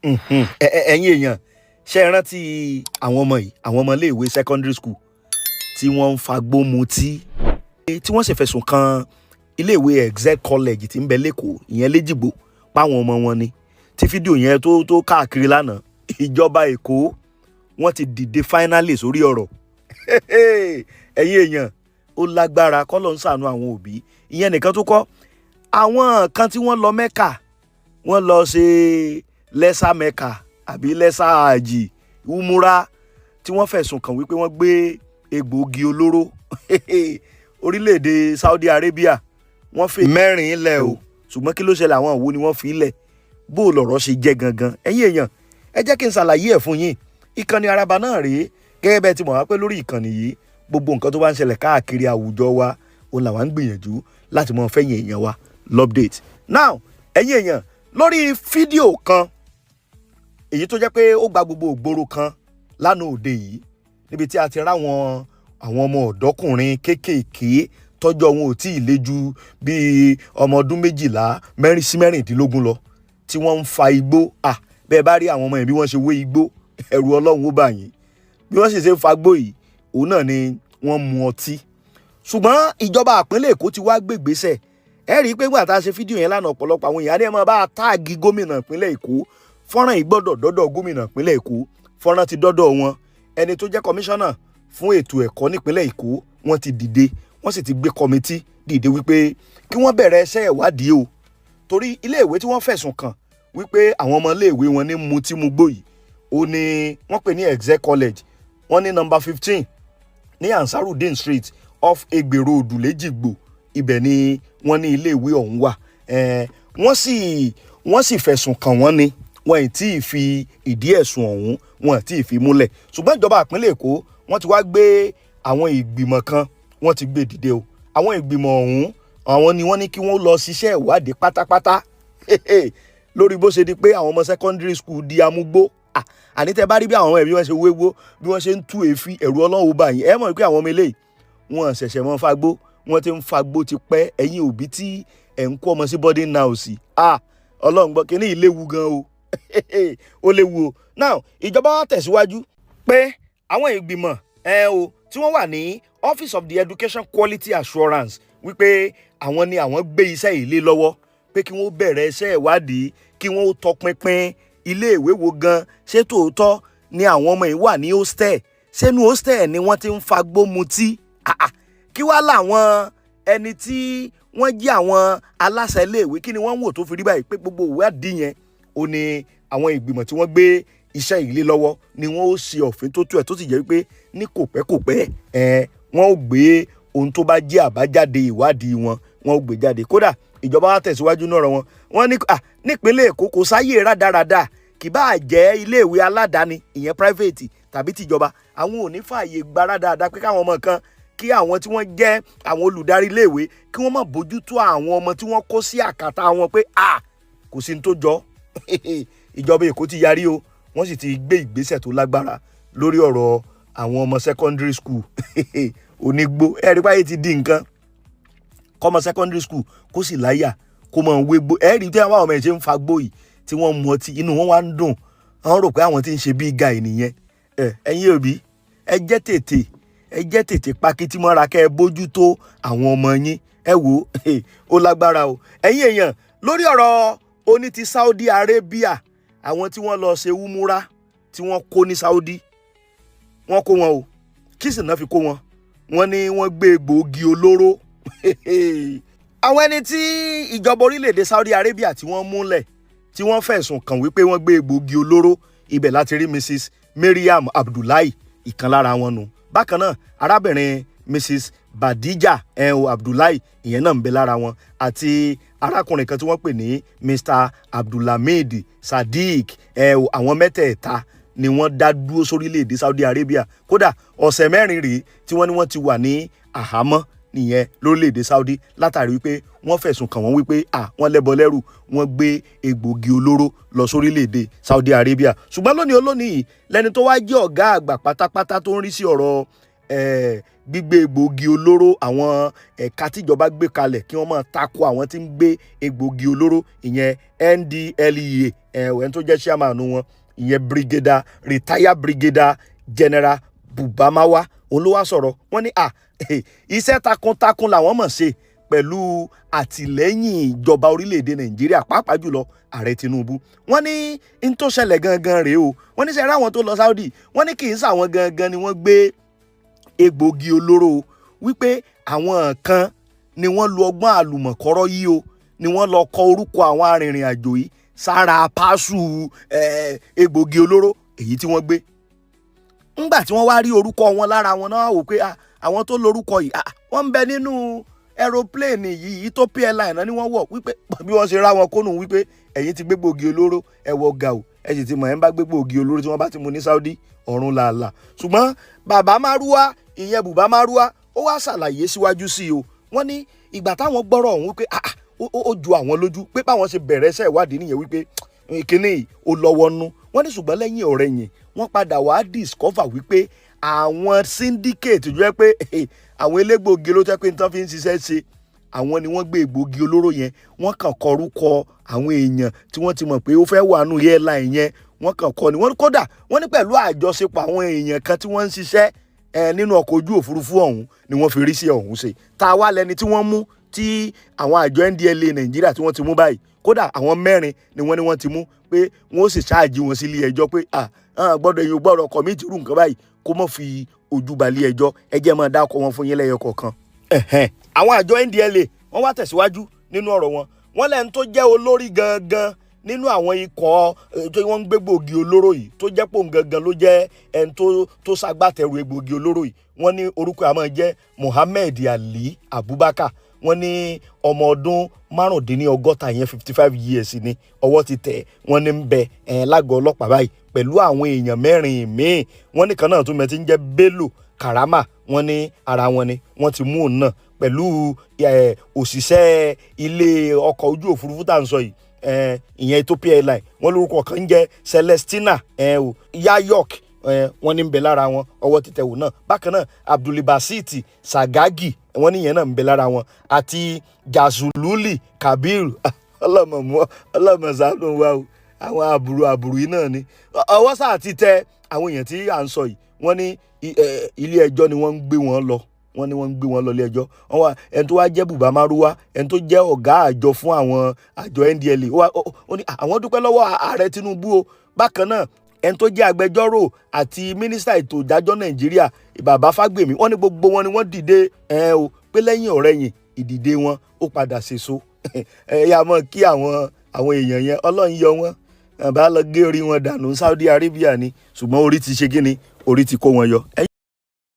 Ẹ̀yin èèyàn, ṣe é rántí àwọn ọmọ yìí, àwọn ọmọ iléèwé secondary school tí wọ́n ń fagbó mutí, tí wọ́n sì fẹ̀sùn kan iléèwé Excel College tí ń bẹ l'Ékòó, ìyẹn l'Éjìgbò, páwọn ọmọ wọn ni, tí fídíò yẹn tó káàkiri lánàá? Ìjọba Èkó, wọ́n ti dìde finally sórí ọ̀rọ̀. Ẹ̀yin èèyàn, ó lágbára, kọ́lọ́un ṣàánú àwọn òbí. Ìyẹn nìkan tó kọ́, àwọn kan tí wọ́n lọ Mẹ́kà, wọ́n lọ ṣe lẹ́sà Mẹ́kà àbí lẹ́sà àjì umura, tí wọ́n fẹ̀sùn kàn wípé wọ́n gbé egbòogi olóró orílẹ̀-èdè Saudi Arabia, wọ́n fi 4 lẹ̀ o. Ṣùgbọ́n kí ló ṣẹlẹ̀? Àwọn wo ni wọ́n fi lẹ̀? Bó lọ̀rọ̀ ṣe jẹ́ gangan? Ẹ̀yin èèyàn, ẹ jẹ́ kí n ṣàlàyé ẹ̀ fún yín. Ìkànnì Araba náà rèé. Gẹ́gẹ́ bẹ́ẹ̀ ti mọ̀ wá pé lórí ìkànnì yìí, gbogbo nǹkan tó bá ń ṣẹlẹ̀ káàkiri àwùjọ wa, òun làwa ń gbìyànjú láti mọ fẹ́yìn èèyàn wa l'update. Now, ẹ̀yin èèyàn, lórí fídíò kan èyí tó jẹ́ pé ó gba gbogbo ògbóró kan lánàá òde yìí, níbi tí a ti ráwọn àwọn ọmọ ọ̀dọ́kùnrin kéékèèké tọ́jọ́ wọn ò tí ì le ju bíi ọmọ ọdún 12 mẹ́rin sí 16 lọ, tí wọ́n ń fa igbó. À bẹ́ẹ̀ bá rí àwọn ọmọ yẹn bí wọ́n ṣe wé igbó, ẹ̀rù Ọlọ́run ó bà yín. Bí wọ́n sì ṣe ń fa igbó yìí, òun náà ni wọ́n mu ọtí. Ṣùgbọ́n ìjọba ìpínlẹ̀ Èkó ti wá gbégbèésẹ̀. Ẹ rí i pé gbà tá a ṣe fídíò yẹn lánàá, ọ̀pọ̀lọpọ̀ àwọn èèyàn á ní ẹ máa bá a tag gómìnà ìpínlẹ̀ Èkó, fọ́nrán yìí gbọ́dọ̀ dọ́dọ̀ gómìnà ìpínlẹ̀ Èkó. Fọ́nrán ti dọ́dọ̀ wọn. Ẹni tó jẹ́ kọmíṣánná fún ètò ẹ̀kọ́ nípínlẹ̀ Èkó, wọ́n ti dìde, wọ́n sì ti gbé committee dìde wípé kí wọ́n bẹ̀rẹ̀ iṣẹ́ ìwádìí o, torí iléèwé tí wọ́n fẹ̀sùn kàn wípé àwọn ọmọ iléèwé wọn ní mutí mugbó yìí, ó ní wọ́n pè ní Excel College. Wọ́n ní number 15 ní Ansarudeen Street, off Egbe Road, l'Éjìgbò. Ibẹ̀ ni wọ́n ní iléèwé ọ̀hún wà. Wọ́n sì fẹ̀sùn kàn wọ́n ni, wọn ì tí ì fi ìdí ẹ̀sùn ọ̀hún, wọn ì tí ì fi múlẹ̀. Ṣùgbọ́n ìjọba ìpínlẹ̀ Èkó, wọ́n ti wá gbé àwọn ìgbìmọ̀ kan, wọ́n ti gbé dìde o. Àwọn ìgbìmọ̀ ọ̀hún, àwọn ni wọ́n ní kí wọ́n lọ ṣiṣẹ́ ìwádìí pátápátá lórí bó ṣe di pé àwọn ọmọ secondary school di amúgbó. Àní tẹ́ bá rí bí àwọn ọmọ ẹ̀ bí wọ́n ṣe wéwó, bí wọ́n ṣe ń tú èéfín, ẹ̀rù Ọlọ́run bá yín. Ẹ mọ̀ pé àwọn ọmọ eléyìí, wọ́n ṣẹ̀ṣẹ̀ mọ́ fagbó, wọ́n ti ń fagbó ti pẹ́. Ẹ̀yin òbí tí ẹ̀ ń kó ọmọ sí boarding house, ah, Ọlọ́run gbọ́, kíní yìí léwu gan o, ó léwu o. Now, ìjọba wa tẹ̀síwájú pé àwọn ìgbìmọ̀ ẹ o tí wọ́n wà ní Office of the Education Quality Assurance, wípé àwọn ni àwọn gbé iṣẹ́ yìí lé lọ́wọ́, pé kí wọ́n bẹ̀rẹ̀ iṣẹ́ ìwádìí, kí wọ́n tọpinpin iléèwé wo gan, ṣé tòótọ́ ni àwọn ọmọ yìí wà ní hostel, ṣénú hostel ni wọ́n ti ń fagbó mutí? Kí wá làwọn ẹni tí wọ́n jí àwọn aláṣẹ iléèwé, kí ni wọ́n ń wò tó fi rí báyìí? Pé gbogbo ìwádìí yẹn, ó ní àwọn ìgbìmọ̀ tí wọ́n gbé iṣẹ́ yìí lé lọ́wọ́ ni wọ́n ó ṣe òfin tó tó ẹ̀, tó sì jẹ́ wípé ní kò pẹ́ kò pẹ́ ẹ̀, wọ́n ó gbé ohun tó bá jẹ́ àbájáde ìwádìí wọn, wọ́n ó gbé jáde. Kódà, ìjọba wa tẹ̀síwájú náà rọ wọn, wọ́n ní nípínlẹ̀ Èkó, kò sáyè rádaràda. Kì bá jẹ́ iléèwé aládàáni, ìyẹn private, tàbí tìjọba, àwọn ò ní fààyè gba rádaràda pé káwọn ọmọ kan, kí àwọn tí wọ́n jẹ́ àwọn olùdarí iléèwé, kí wọ́n má bójútó àwọn ọmọ tí wọ́n kó sí àkàtà wọn, pé kò sí ní tó jọ. Ìjọba Èkó ti yarí o, wọ́n sì ti gbé ìgbésẹ̀ tó lágbára lórí ọ̀rọ̀ àwọn ọmọ secondary school onígbó. Ẹ̀rí báyìí ti di nǹkan kọ́mọ secondary school kó sì láyà kó mọ̀ wégbó. Ẹ̀rí tí àwọn ọmọ ẹ̀ ṣe ń fagbó yìí, tí wọ́n mu ọtí, inú wọn wá ń dùn, àwọn rò pé àwọn tí ń ṣe bíi guy nìyẹn. Ẹ̀yin òbí, ẹ jẹ́ tètè pakítí mọ́ra kẹ́ ẹ bójú tó àwọn ọmọ yín. Ẹ wò ó, lágbára o. Ẹ̀yin èèyàn, lórí ọ̀rọ̀ oní ti Saudi Arabia, àwọn tí wọ́n lọ ṣe umura tí wọ́n kó ní Saudi, wọ́n kó wọn o. Kí sì náà fi kó wọn? Wọ́n ní wọ́n gbé egbòogi olóró. Àwọn ẹni tí ìjọba orílẹ̀-èdè Saudi Arabia tí wọ́n múlẹ̀, tí wọ́n fẹ̀sùn kàn wípé wọ́n gbé egbòogi olóró, ibẹ̀ láti rí Mrs Mariam Abdullahi, ìkan lára wọn nù. Bákan náà, arábìnrin Mrs Badija ẹ̀hún Abdullahi, ìyẹn náà ń bẹ lára wọn, àti arákùnrin kan tí wọ́n pè ní Mr Abdulhamid Sadiq ẹ̀hún. Àwọn mẹ́tẹ̀ẹ̀ta ni wọ́n dá dúró sórílẹ̀‐èdè Saudi Arabia. Kódà, ọ̀sẹ̀ 4 rèé tí wọ́n ní wọ́n ti wà ní àhámọ́ nìyẹn lórílẹ̀‐èdè Saudi, látàrí wípé wọ́n fẹ̀sùn kàn wọ́n wípé wọ́n lẹ́bọ lẹ́rù, wọ́n gbé egbògi olóró lọ sórílẹ̀‐èdè Saudi Arabia. Ṣùgbọ́n lónìí olónìí yìí, lẹ́ni tó wá jẹ́ ọ̀gá àgbà pátápátá tó ń rí sí ọ̀rọ̀ Gbígbé egbòogi olóró, àwọn ẹ̀ka tíjọba gbé kalẹ̀ kí wọ́n máa tako àwọn tí ń gbé egbòogi olóró, ìyẹn NDLEA, ẹni tó jẹ́ chairman wọn, ìyẹn brigadier, retired Brigadier General Buba Marwa, òun ló wá sọ̀rọ̀. Wọ́n ní iṣẹ́ takuntakun làwọn mọ̀ ṣe pẹ̀lú àtìlẹ́yìn ìjọba orílẹ̀-èdè Nàìjíríà, pàápàá jùlọ Ààrẹ Tinubu. Wọ́n ní n tó ṣẹlẹ̀ gangan rèé o. Wọ́n ní sẹ́yìn àwọn tó lọ Saudi, wọ́n ní kì í ṣàwọn gangan ni wọ́n gbé egbòogi olóró o, wípé àwọn kan ni wọ́n lu ọgbọ́n àlùmọ̀kọ́rọ́ yìí o, ni wọ́n lọ kọ orúkọ àwọn arìnrìn àjò yìí sára parcel egbòogi olóró èyí tí wọ́n gbé. Ńgbà tí wọ́n wá rí orúkọ wọn lára wọn náà, wò pé àwọn tó lórúkọ yìí, wọ́n ń bẹ nínú aeroplane yìí, Ethiopia Airline náà ni wọ́n wọ̀, wípé bí wọ́n ṣe rá wọn kónú wípé ẹ̀yin ti gbégbòogi olóró, ẹ wọ gàù. Ẹ sì ti mọ̀, ẹ̀ ń bá gbégbòogi olóró tí wọ́n bá ti mú ní Saudi, ọ̀run làálàá. Ṣùgbọ́n bàbá Márúwá, ìyẹn Bùbá Márúwá, ó wá ṣàlàyé síwájú sí i o. Wọ́n ní ìgbà táwọn gbọ́rọ̀ ọ̀hún wípé ó ju àwọn lójú pé báwọn ṣe bẹ̀rẹ̀ iṣẹ́ ìwádìí nìyẹn, wípé kíní ó lọ́wọ́ nú. Wọ́n ní ṣùgbọ́n lẹ́yìn ọ̀rẹ̀yìn, wọ́n padà wá discover wípé àwọn syndicate jẹ́ pé àwọn elégbòogi ló jẹ́ pé nítorí fi ń ṣiṣẹ́ ṣe, àwọn ni wọ́n gbé egbòogi olóró yẹn. Wọ́n kàn kọrúkọ àwọn èèyàn tí wọ́n ti mọ̀ pé ó fẹ́ wà nù airline yẹn, wọ́n kàn kọ ni wọ́n. Kódà wọ́n ní pẹ̀lú àjọṣepọ̀ àwọn èèyàn kan tí wọ́n ń ṣiṣẹ́ nínú ọkọ̀ ojú òfurufú ọ̀hún ni wọ́n fi rí sí ọ̀hún ṣe. Tá a wá lẹni tí wọ́n mú, tí àwọn àjọ NDLEA Nàìjíríà tí wọ́n ti mú báyìí? Kódà àwọn mẹ́rin ni wọ́n ní wọ́n ti mú, pé wọ́n ó sì ṣáàjì wọn sí ilé ẹjọ́, pé gbọ́dọ̀ èyí gbọ́dọ̀ commit irú nǹkan báyìí kó mọ̀ fi ojú balẹ̀ ẹjọ́. Ẹ jẹ́ máa dákọ̀ wọn fún yín lẹ́yọ kọ̀ọ̀kan. Àwọn àjọ NDLEA, wọ́n wá tẹ̀síwájú nínú ọ̀rọ̀ wọn. Wọ́n lẹ́nu tó jẹ́ olórí gangan nínú àwọn ikọ̀ tó wọ́n ń gbé gbòógì olóró yìí, tó jẹ́ pò gangan ló jẹ́ ẹni tó ṣagbátẹrù egbòogi olóró yìí, wọ́n ní orúkọ àmọ́ jẹ́ Muhammed Ali Abubakar. Wọ́n ní ọmọ ọdún 65, yẹn 55 years ni. Ọwọ́ ti tẹ̀, wọ́n ní ń bẹ ẹ̀ lágọ̀ọ́ ọlọ́pàá báyìí pẹ̀lú àwọn èèyàn mẹ́rin míì. Wọ́n ní kan náà tún mẹ́tí ń jẹ́ Bello Karama, wọ́n ní ara wọn ni wọ́n ti mú òun náà pẹ̀lú òṣìṣẹ́ ilé ọkọ̀ ojú òfurufú tá à ń sọ yìí, ìyẹn Ethiopia Airline. Wọ́n lórúkọ kan ń jẹ́ Celestina Yayok, wọ́n ní ń bẹ lára wọn, ọwọ́ títẹ̀ wò náà. Bákan náà, Abdulbasit Sagagi, wọ́n ní ìyẹn náà ń bẹ lára wọn, àti Jazululi Kabir. Ọlọ́mọ ọlọ́mọ ṣàánú wa o. Àwọn àbúrò àbúrò yìí náà ni ọwọ́ sáà ti tẹ àwọn èèyàn tí à ń sọ yìí. Wọ́n ní ilé ẹjọ́ ni wọ́n ń gbé wọn lọ. Wọ́n ní wọ́n ń gbé wọn lọ ilé ẹjọ́. Wọ́n wá ẹni tó wá jẹ́ Bùbá Márúwá, ẹni tó jẹ́ ọ̀gá àjọ fún àwọn àjọ NDLEA, ó ní àwọn dúpẹ́ lọ́wọ́ Ààrẹ Tinubu o. Bákan náà, ẹni tó jẹ́ agbẹjọ́rò àti mínísítà ètò ìdájọ́ Nàìjíríà, bàbá Fágbèmí, wọ́n ní gbogbo wọn ni wọ́n dìde ẹ o, pé lẹ́yìn ọ̀rẹ́yìn ìdìde wọn ó padà ṣèso. Ẹ yà mọ́ kí àwọn èèyàn yẹn, Ọlọ́run yọ wọ́n, bá lọ gé orí wọn dànù Saudi Arabia ni, ṣùgbọ́n orí ti ṣe kí ni, orí ti kó wọn yọ.